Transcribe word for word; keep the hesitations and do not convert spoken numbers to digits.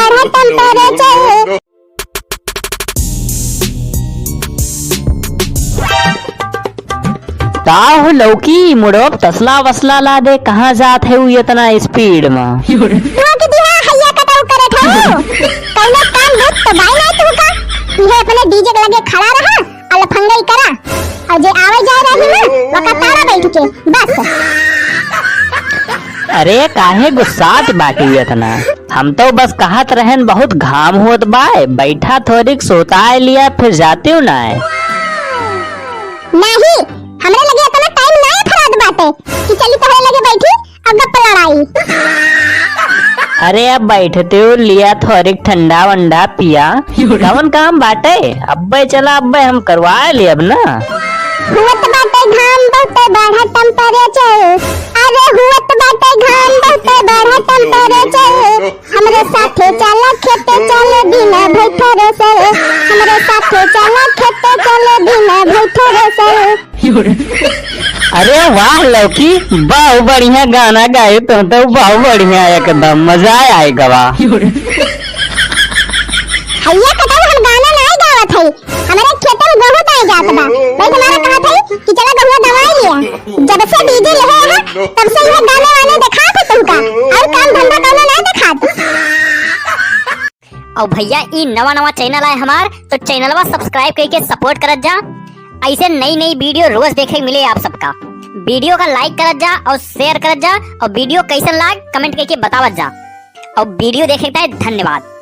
बढ़ा temperature। का हो लौकी, मुड़ोक तसला वसला लादे, कहाँ जात है उ इतना speed में? तू के दिहा हैया कटाऊ करत हो। कौनो काम धंधा तो बाई नहीं तू का? इहे अपने DJ के लगे खड़ा रहा, अलफंगई करा। और जे आवे जाए रही ना, वका तारा बैठ के, बस। अरे काहे गुस्सात बाटी इतना? हम तो बस कहत रहन बहुत घाम होत बाय, बैठा थोड़िक सोताए लिया फिर जाते हो ना है। नहीं, हमरे लगे इतना time ना फराद बाटे कि चली तोहरे लगे बैठी और गप्प लड़ाई। अरे अब बैठते हो लिया थोड़िक ठंडा वंडा पिया, कौन काम बाटे? अब्बे चला अब्बे हम करवा ले अब ना। हुअत बाटे घाम बहुते बढ़ा temperature, अरे हुअत बाटे घाम बहुते बढ़ा temperature। हमरे साथे चला खेते चले बिना भई थ्रेसर, हमरे साथे चला खेते चले बिना भई थ्रेसर। अरे वाह लौकी, बहुत बढ़िया गाना गाए तो, तो बहुत बढ़िया, एकदम मजा आए गवा। हैया कटाऊ हम गाना नाय गावत हई, हमरे खेते में गेहूं दाए जात बा। भाई तुम्हारा कहत हई कि चला गेहुआ दवाई लिया। जब से DJ लेहे है, तब से यह गाने वाने देखात है तुमका, और काम धंधा कौनो नाय देखात। और भैया ई नवा नवा channel आए हमार, तो channelवा subscribe करके support करत जा। ऐसे नई नई video रोज देखे मिले आप सबका। Video का like करत जा और share करत जा, और video कैसन लाग comment करके बतावत जा। और video देखे के धन्यवाद।